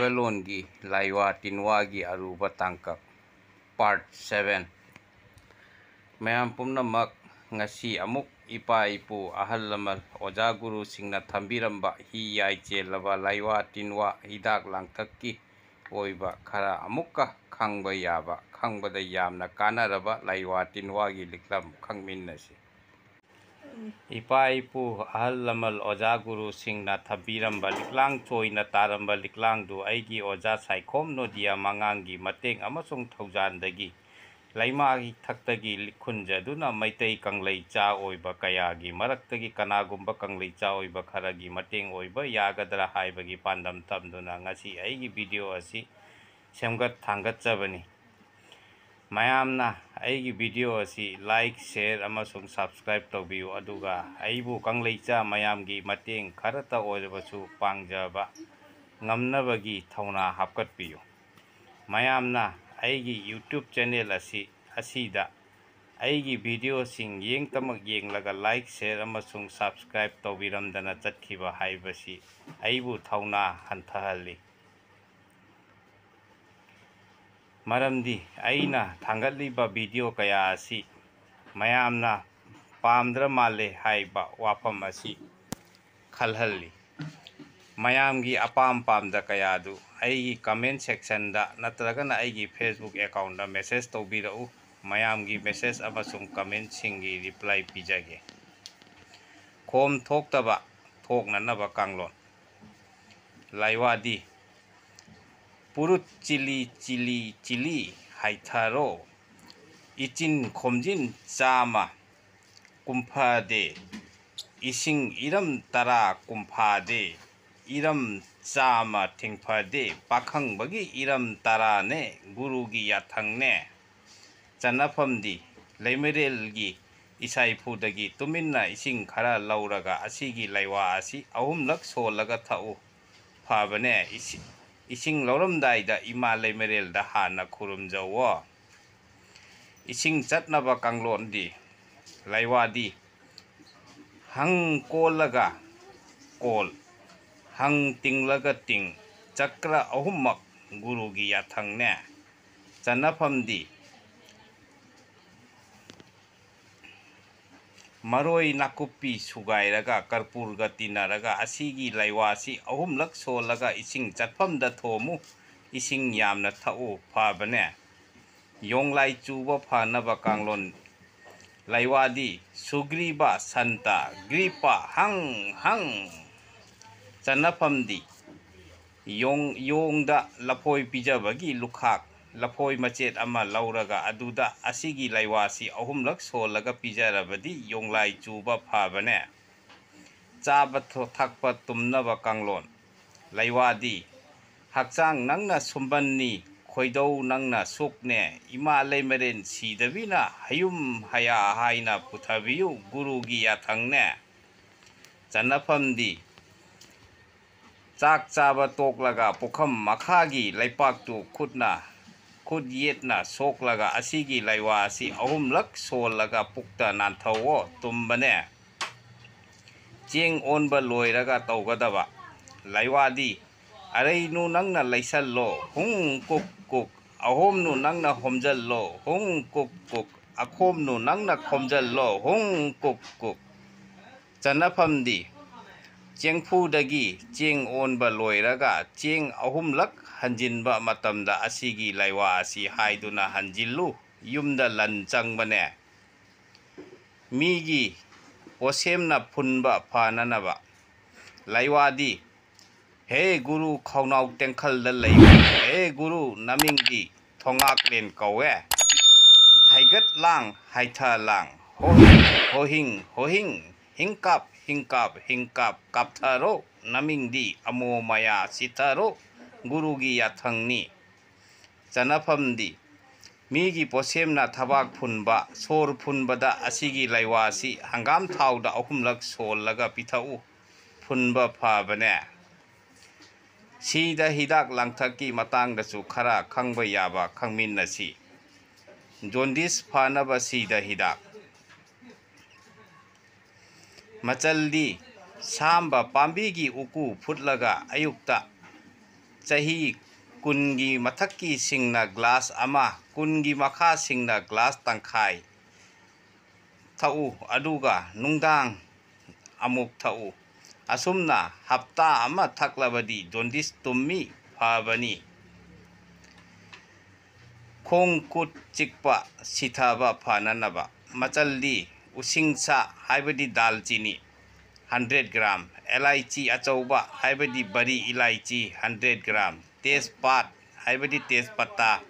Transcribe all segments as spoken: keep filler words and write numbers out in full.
ꯂꯣꯟꯒꯤ ꯂꯥꯏꯋꯥ ꯇꯤꯟꯋꯥꯒꯤ ꯑꯔꯨꯕ ꯇꯥꯡꯀꯛ, Part seven꯫ ꯃꯌꯥꯝ ꯄꯨꯝꯅꯃꯛ, ꯉꯁꯤ ꯑꯃꯨꯛ ꯏꯄꯥ ꯏꯄꯨ, ꯑꯍꯜ ꯂꯃꯟ, ꯑꯣꯖꯥ ꯒꯨꯔꯨꯁꯤꯡꯅ ꯊꯝꯕꯤꯔꯝꯕ ꯍꯤ ꯌꯥꯏ ꯆꯦꯜꯂꯕ ꯂꯥꯏꯋꯥ ꯇꯤꯟꯋꯥ, ꯍꯤꯗꯥꯛ ꯂꯥꯡꯊꯛꯀꯤ ꯑꯣꯏꯕ ꯈꯔ ꯑꯃꯨꯛꯀ ꯈꯪꯕ ꯌꯥꯕ, ꯈꯪꯕꯗ ꯌꯥꯝꯅ ꯀꯥꯟꯅꯔꯕ ꯂꯥꯏꯋꯥ ꯇꯤꯟꯋꯥꯒꯤ ꯂꯤꯛꯂꯝ ꯈꯪꯃꯤꯟꯅꯁꯤ꯫ ꯏꯄꯥ ꯏꯄꯨ, ꯑꯍꯜ ꯂꯃꯟ, ꯑꯣꯖꯥ ꯒꯨꯔꯨꯁꯤꯡꯅ ꯊꯝꯕꯤꯔꯝꯕ ꯂꯤꯛꯂꯥꯡ ꯆꯣꯏꯅ ꯇꯥꯔꯝꯕ ꯂꯤꯛꯂꯥꯡꯗꯨ ꯑꯩꯒꯤ ꯑꯣꯖꯥ ꯁꯥꯏꯈꯣꯝ ꯅꯣꯗꯤꯌꯥ ꯃꯉꯥꯡꯒꯤ ꯃꯇꯦꯡ ꯑꯃꯁꯨꯡ ꯊꯧꯖꯥꯟꯗꯒꯤ ꯂꯩꯃꯥ ꯏꯊꯛꯇꯒꯤ ꯈꯨꯟꯖꯗꯨꯅ ꯃꯩꯇꯩ ꯀꯪꯂꯩꯆꯥ ꯑꯣꯏꯕ ꯀꯌꯥꯒꯤ ꯃꯔꯛꯇꯒꯤ ꯀꯅꯥꯒꯨꯝꯕ ꯀꯪꯂꯩꯆꯥ ꯑꯣꯏꯕ ꯈꯔꯒꯤ ꯃꯇꯦꯡ ꯑꯣꯏꯕ ꯌꯥꯒꯗ꯭ꯔꯥ ꯍꯥꯏꯕꯒꯤ ꯄꯥꯟꯗꯝ ꯊꯝꯗꯨꯅ ꯉꯁꯤ ꯑꯩꯒꯤ video ꯑꯁꯤ ꯁꯦꯝꯒꯠ ꯊꯥꯡꯒꯠꯆꯕꯅꯤ꯫ ꯃꯌꯥꯝꯅ ꯑꯩꯒꯤ video ꯑꯁꯤ like, share ꯑꯃꯁꯨꯡ subscribe ꯇꯧꯕꯤꯌꯨ, ꯑꯗꯨꯒ ꯑꯩꯕꯨ ꯀꯪꯂꯩꯆꯥ ꯃꯌꯥꯝꯒꯤ ꯃꯇꯦꯡ ꯈꯔꯇ ꯑꯣꯏꯔꯕꯁꯨ ꯄꯥꯡꯖꯕ ꯉꯝꯅꯕꯒꯤ ꯊꯧꯅꯥ ꯍꯥꯞꯀꯠꯄꯤꯌꯨ꯫ ꯃꯌꯥꯝꯅ ꯑꯩꯒꯤ YouTube channel ꯑꯁꯤ, ꯑꯁꯤꯗ ꯑꯩꯒꯤ videoꯁꯤꯡ ꯌꯦꯡꯇꯃꯛ ꯌꯦꯡꯂꯒ like, share ꯑꯃꯁꯨꯡ subscribe ꯇꯧꯕꯤꯔꯝꯗꯅ ꯆꯠꯈꯤꯕ ꯍꯥꯏꯕꯁꯤ ꯑꯩꯕꯨ ꯊꯧꯅꯥ ꯍꯟꯊꯍꯜꯂꯤ꯫ ꯃꯔꯝꯗꯤ ꯑꯩꯅ ꯊꯥꯡꯒꯠꯂꯤꯕ video ꯀꯌꯥ ꯑꯁꯤ ꯃꯌꯥꯝꯅ ꯄꯥꯝꯗ꯭ꯔ ꯃꯥꯜꯂꯦ ꯍꯥꯏꯕ ꯋꯥꯐꯝ ꯑꯁꯤ ꯈꯜꯍꯜꯂꯤ꯫ ꯃꯌꯥꯝꯒꯤ ꯑꯄꯥꯝ ꯄꯥꯝꯗ ꯀꯌꯥꯗꯨ ꯑꯩꯒꯤ comment sectionꯗ ꯅꯠꯇ꯭ꯔꯒꯅ ꯑꯩꯒꯤ Facebook accountꯇ message ꯇꯧꯕꯤꯔꯛꯎ꯫ ꯃꯌꯥꯝꯒꯤ message ꯑꯃꯁꯨꯡ commentꯁꯤꯡꯒꯤ reply ꯄꯤꯖꯒꯦ꯫ ꯈꯣꯝ ꯊꯣꯛꯇꯕ ꯊꯣꯛꯅꯅꯕ ꯀꯥꯡꯂꯣꯟ꯫ ꯂꯥꯏꯋꯥꯗꯤ ꯄꯨꯔꯨꯠ ꯆꯤꯂꯤ ꯆꯤꯂꯤ ꯆꯤꯂꯤ ꯍꯥꯏꯊꯔꯣ꯫ ꯏꯆꯤꯟ ꯈꯣꯝꯖꯤꯟ ꯆꯥꯝꯃ ꯀꯨꯝꯐꯗꯦ, ꯏꯁꯤꯡ ꯏꯔꯝ ꯇꯔꯥ ꯀꯨꯝꯐꯗꯦ, ꯏꯔꯝ ꯆꯥꯝꯃ ꯊꯤꯡꯐꯗꯦ, ꯄꯥꯈꯪꯕꯒꯤ ꯏꯔꯝ ꯇꯔꯥꯅꯦ, ꯒꯨꯔꯨꯒꯤ ꯌꯥꯊꯪꯅꯦ꯫ ꯆꯟꯅꯐꯝꯗꯤ ꯂꯩꯃꯔꯦꯜꯒꯤ ꯏꯁꯥꯏꯐꯨꯗꯒꯤ ꯇꯨꯃꯤꯟꯅ ꯏꯁꯤꯡ ꯈꯔ ꯂꯧꯔꯒ ꯑꯁꯤꯒꯤ ꯂꯩꯋꯥ ꯑꯁꯤ ꯑꯍꯨꯝꯂꯛ ꯁꯣꯜꯂꯒ ꯊꯛꯎ꯫ ꯐꯕꯅꯦ꯫ ꯏꯁꯤ-, ꯏꯁꯤꯡ ꯂꯧꯔꯝꯗꯥꯏꯗ ꯏꯃꯥ ꯂꯩꯃꯔꯦꯜꯗ ꯍꯥꯟꯅ ꯈꯨꯔꯨꯝꯖꯧꯋꯣ꯫ ꯏꯁꯤꯡ ꯆꯠꯅꯕ ꯀꯥꯡꯂꯣꯟꯗꯤ, ꯂꯩꯋꯥꯗꯤ ꯍꯪ ꯀꯣꯜꯂꯒ ꯀꯣꯜ, ꯍꯪ ꯇꯤꯡꯂꯒ ꯇꯤꯡ, ꯆꯀ꯭ꯔ ꯑꯍꯨꯝꯃꯛ ꯒꯨꯔꯨꯒꯤ ꯌꯥꯊꯪꯅꯦ꯫ ꯆꯟꯅꯐꯝꯗꯤ ꯃꯔꯣꯏ ꯅꯥꯀꯨꯞꯄꯤ ꯁꯨꯒꯥꯏꯔꯒ ꯀꯔꯄꯨꯔꯒ ꯇꯤꯟꯅꯔꯒ ꯑꯁꯤꯒꯤ ꯂꯩꯋꯥꯁꯤ ꯑꯍꯨꯝꯂꯛ ꯁꯣꯜꯂꯒ ꯏꯁꯤꯡ ꯆꯠꯐꯝꯗ ꯊꯣꯝꯃꯨ꯫ ꯏꯁꯤꯡ ꯌꯥꯝꯅ ꯊꯛꯎ, ꯐꯕꯅꯦ꯫ ꯌꯣꯡꯂꯥꯏ ꯆꯨꯕ ꯐꯅꯕ ꯀꯥꯡꯂꯣꯟ ꯂꯩꯋꯥꯗꯤ ꯁꯨꯒ꯭ꯔꯤꯕ ꯁꯟꯇ ꯒ꯭ꯔꯤꯄ ꯍꯪ ꯍꯪ꯫ ꯆꯟꯅꯐꯝꯗꯤ ꯌꯣꯡ-, ꯌꯣꯡꯗ ꯂꯐꯣꯏ ꯄꯤꯖꯕꯒꯤ ꯂꯨꯈꯥꯛ, ꯂꯐꯣꯏ ꯃꯆꯦꯠ ꯑꯃ ꯂꯧꯔꯒ ꯑꯗꯨꯗ ꯑꯁꯤꯒꯤ ꯂꯩꯋꯥꯁꯤ ꯑꯍꯨꯝꯂꯛ ꯁꯣꯜꯂꯒ ꯄꯤꯖꯔꯕꯗꯤ ꯌꯣꯡꯂꯥꯏ ꯆꯨꯕ ꯐꯕꯅꯦ꯫ ꯆꯥꯕ ꯊ-, ꯊꯛꯄ ꯇꯨꯝꯅꯕ ꯀꯥꯡꯂꯣꯟ ꯂꯩꯋꯥꯗꯤ ꯍꯛꯆꯥꯡ ꯅꯪꯅ ꯁꯨꯝꯕꯟꯅꯤ, ꯈꯣꯏꯗꯧ ꯅꯪꯅ ꯁꯣꯛꯅꯦ, ꯏꯃꯥ ꯂꯩꯃꯔꯦꯟ ꯁꯤꯗꯕꯤꯅ ꯍꯌꯨꯝ ꯍꯌꯥ ꯍꯥꯏꯅ ꯄꯨꯊꯕꯤꯌꯨ, ꯒꯨꯔꯨꯒꯤ ꯌꯥꯊꯪꯅꯦ꯫ ꯆꯟꯅꯐꯝꯗꯤ ꯆꯥꯛ ꯆꯥꯕ ꯇꯣꯛꯂꯒ ꯄꯨꯈꯝ ꯃꯈꯥꯒꯤ ꯂꯩꯄꯥꯛꯇꯨ ꯈꯨꯠꯅ, ꯈꯨꯠ ꯌꯦꯠꯅ ꯁꯣꯛꯂꯒ ꯑꯁꯤꯒꯤ ꯂꯩꯋꯥ ꯑꯁꯤ ꯑꯍꯨꯝꯂꯛ ꯁꯣꯜꯂꯒ ꯄꯨꯛꯇ ꯅꯥꯟꯊꯧꯑꯣ, ꯇꯨꯝꯕꯅꯦ꯫ ꯆꯦꯡ ꯑꯣꯟꯕ ꯂꯣꯏꯔꯒ ꯇꯧꯒꯗꯕ ꯂꯩꯋꯥꯗꯤ ꯑꯔꯩꯅꯨ ꯅꯪꯅ ꯂꯩꯁꯜꯂꯣ, ꯍꯨꯡ ꯀꯨꯛ ꯀꯨꯛ꯫ ꯑꯍꯣꯝꯅꯨ ꯅꯪꯅ ꯍꯣꯝꯖꯜꯂꯣ, ꯍꯨꯡ ꯀꯨꯛ ꯀꯨꯛ꯫ ꯑꯈꯣꯝꯅꯨ ꯅꯪꯅ ꯈꯣꯝꯖꯜꯂꯣ, ꯍꯨꯡ ꯀꯨꯛ ꯀꯨꯛ꯫ ꯆꯟꯅꯐꯝꯗꯤ ꯆꯦꯡꯐꯨꯗꯒꯤ ꯆꯦꯡ ꯑꯣꯟꯕ ꯂꯣꯏꯔꯒ ꯆꯦꯡ ꯑꯍꯨꯝꯂꯛ ꯍꯟꯖꯤꯟꯕ ꯃꯇꯝꯗ ꯑꯁꯤꯒꯤ ꯂꯩꯋꯥ ꯑꯁꯤ ꯍꯥꯏꯗꯨꯅ ꯍꯟꯖꯤꯜꯂꯨ꯫ ꯌꯨꯝꯗ ꯂꯟ ꯆꯪꯕꯅꯦ꯫ ꯃꯤꯒꯤ ꯄꯣꯠꯁꯦꯝꯅ ꯐꯨꯟꯕ ꯐꯅꯅꯕ ꯂꯩꯋꯥꯗꯤ ꯍꯦ ꯒꯨꯔꯨ ꯈꯧꯅꯥꯎ ꯇꯦꯡꯈꯜꯗ ꯂꯩꯕ, ꯍꯦ ꯒꯨꯔꯨ ꯅꯃꯤꯡꯗꯤ ꯊꯣꯉꯥꯛꯂꯦꯟ ꯀꯧꯋꯦ꯫ ꯍꯥꯏꯒꯠ ꯂꯥꯡ, ꯍꯥꯏꯊ ꯂꯥꯡ, ꯍꯣꯍꯤꯡ, ꯍꯣꯍꯤꯡ, ꯍꯣꯍꯤꯡ, ꯍꯤꯡꯀꯥꯞ, ꯍꯤꯡꯀꯥꯞ, ꯍꯤꯡꯀꯥꯞ, ꯀꯥꯞꯊꯔꯣ, ꯅꯃꯤꯡꯗꯤ ꯑꯃꯣ ꯃꯌꯥ ꯁꯤꯊꯔꯣ, ꯒꯨꯔꯨꯒꯤ ꯌꯥꯊꯪꯅꯤ꯫ ꯆꯟꯅꯐꯝꯗꯤ ꯃꯤꯒꯤ ꯄꯣꯠꯁꯦꯝꯅ ꯊꯕꯥꯛ ꯐꯨꯟꯕ, ꯁꯣꯔ ꯐꯨꯟꯕꯗ ꯑꯁꯤꯒꯤ ꯂꯩꯋꯥꯁꯤ ꯍꯪꯒꯥꯝ ꯊꯥꯎꯗ ꯑꯍꯨꯝꯂꯛ ꯁꯣꯜꯂꯒ ꯄꯤꯊꯛꯎ, ꯐꯨꯟꯕ ꯐꯕꯅꯦ꯫ ꯁꯤꯗ ꯍꯤꯗꯥꯛ ꯂꯥꯡꯊꯛꯀꯤ ꯃꯇꯥꯡꯗꯁꯨ ꯈꯔ ꯈꯪꯕ ꯌꯥꯕ ꯈꯪꯃꯤꯟꯅꯁꯤ꯫ ꯖꯣꯟꯗꯤꯁ ꯐꯅꯕ ꯁꯤꯗ ꯍꯤꯗꯥꯛ꯫ ꯃꯆꯜꯗꯤ ꯁꯥꯝꯕ ꯄꯥꯝꯕꯤꯒꯤ ꯎꯀꯨ ꯐꯨꯠꯂꯒ ꯑꯌꯨꯛꯇ ꯆꯍꯤ ꯀꯨꯟꯒꯤ ꯃꯊꯛꯀꯤꯁꯤꯡꯅ ꯒ꯭ꯂꯥꯁ ꯑꯃ, ꯀꯨꯟꯒꯤ ꯃꯈꯥꯁꯤꯡꯅ ꯒ꯭ꯂꯥꯁ ꯇꯪꯈꯥꯏ ꯊꯛꯎ, ꯑꯗꯨꯒ ꯅꯨꯡꯗꯥꯡ ꯑꯃꯨꯛ ꯊꯛꯎ꯫ ꯑꯁꯨꯝꯅ ꯍꯞꯇꯥ ꯑꯃ ꯊꯛꯂꯕꯗꯤ ꯖꯣꯟꯗꯤꯁ ꯇꯨꯝꯃꯤ ꯐꯕꯅꯤ꯫ ꯈꯣꯡ ꯈꯨꯠ ꯆꯤꯛꯄ ꯁꯤꯊꯕ ꯐꯅꯅꯕ ꯃꯆꯜꯗꯤ ꯎꯁꯤꯡꯁꯥ ꯍꯥꯏꯕꯗꯤ ꯗꯥꯜꯆꯤꯅꯤ ꯍꯟꯗ꯭ꯔꯦꯠ ꯒ꯭ꯔꯥꯝ, ꯑꯦꯂꯥꯏꯆꯤ ꯑꯆꯧꯕ ꯍꯥꯏꯕꯗꯤ ꯕꯔꯤ ꯏꯂꯥꯏꯆꯤ ꯍꯟꯗ꯭ꯔꯦꯠ ꯒ꯭ꯔꯥꯝ, ꯇꯦꯖꯄꯥꯠ ꯍꯥꯏꯕꯗꯤ ꯇꯦꯖꯄꯇꯥ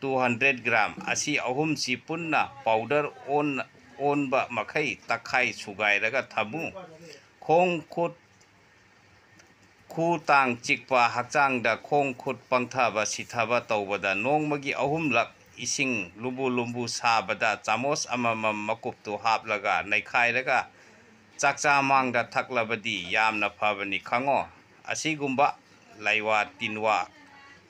ꯇꯨ ꯍꯟꯗ꯭ꯔꯦꯠ ꯒ꯭ꯔꯥꯝ ꯑꯁꯤ ꯑꯍꯨꯝꯁꯤ ꯄꯨꯟꯅ ꯄꯥꯎꯗꯔ ꯑꯣꯟ-, ꯑꯣꯟꯕ ꯃꯈꯩ ꯇꯛꯈꯥꯏ ꯁꯨꯒꯥꯏꯔꯒ ꯊꯝꯃꯨ꯫ ꯈꯣꯡ ꯈꯨꯠ ꯈꯨ ꯇꯥꯡ ꯆꯤꯛꯄ, ꯍꯛꯆꯥꯡꯗ ꯈꯣꯡ ꯈꯨꯠ ꯄꯪꯊꯕ ꯁꯤꯊꯕ ꯇꯧꯕꯗ ꯅꯣꯡꯃꯒꯤ ꯑꯍꯨꯝꯂꯛ ꯏꯁꯤꯡ ꯂꯨꯝꯕꯨ ꯂꯨꯝꯕꯨ ꯁꯥꯕꯗ ꯆꯥꯃꯣꯁ ꯑꯃꯃꯝ ꯃꯀꯨꯞꯇꯨ ꯍꯥꯞꯂꯒ ꯅꯩꯈꯥꯏꯔꯒ ꯆꯥꯛꯆꯥ ꯃꯥꯡꯗ ꯊꯛꯂꯕꯗꯤ ꯌꯥꯝꯅ ꯐꯕꯅꯤ ꯈꯪꯉꯣ꯫ ꯑꯁꯤꯒꯨꯝꯕ ꯂꯩꯋꯥ ꯇꯤꯟꯋꯥ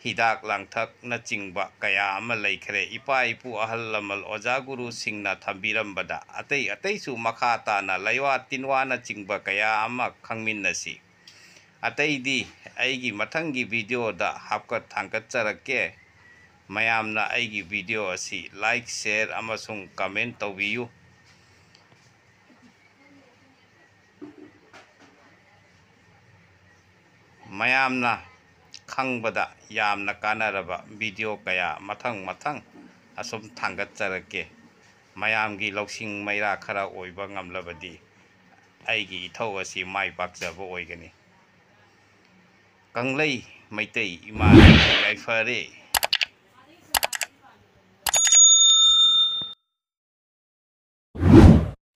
ꯍꯤꯗꯥꯛ ꯂꯥꯡꯊꯛꯅꯆꯤꯡꯕ ꯀꯌꯥ ꯑꯃ ꯂꯩꯈ꯭ꯔꯦ꯫ ꯏꯄꯥ ꯏꯄꯨ ꯑꯍꯜ ꯂꯃꯟ ꯑꯣꯖꯥ ꯒꯨꯔꯨꯁꯤꯡꯅ ꯊꯝꯕꯤꯔꯝꯕꯗ ꯑꯇꯩ ꯑꯇꯩꯁꯨ ꯃꯈꯥ ꯇꯥꯅ ꯂꯩꯋꯥ ꯇꯤꯟꯋꯥꯅꯆꯤꯡꯕ ꯀꯌꯥ ꯑꯃ ꯈꯪꯃꯤꯟꯅꯁꯤ꯫ ꯑꯇꯩꯗꯤ ꯑꯩꯒꯤ ꯃꯊꯪꯒꯤ ꯚꯤꯗꯤꯑꯣꯗ ꯍꯥꯞꯀꯠ ꯊꯥꯡꯒꯠꯆꯔꯛꯀꯦ꯫ ꯃꯌꯥꯝꯅ ꯑꯩꯒꯤ ꯚꯤꯗꯤꯑꯣ ꯑꯁꯤ ꯂꯥꯏꯛ, ꯁꯤꯌꯔ ꯑꯃꯁꯨꯡ ꯀꯃꯦꯟ ꯇꯧꯕꯤꯌꯨ꯫ ꯃꯌꯥꯝꯅ ꯈꯪꯕꯗ ꯌꯥꯝꯅ ꯀꯥꯟꯅꯔꯕ ꯚꯤꯗꯤꯑꯣ ꯀꯌꯥ ꯃꯊꯪ ꯃꯊꯪ ꯑꯁꯨꯝ ꯊꯥꯡꯒꯠꯆꯔꯛꯀꯦ꯫ ꯃꯌꯥꯝꯒꯤ ꯂꯧꯁꯤꯡ ꯃꯩꯔꯥ ꯈꯔ ꯑꯣꯏꯕ ꯉꯝꯂꯕꯗꯤ ꯑꯩꯒꯤ ꯏꯊꯧ ꯑꯁꯤ ꯃꯥꯏ ꯄꯥꯛꯆꯕ ꯑꯣꯏꯒꯅꯤ꯫ ꯀꯪꯂꯩ ꯃꯩꯇꯩ ꯏꯃꯥ ꯌꯥꯏꯐꯔꯦ꯫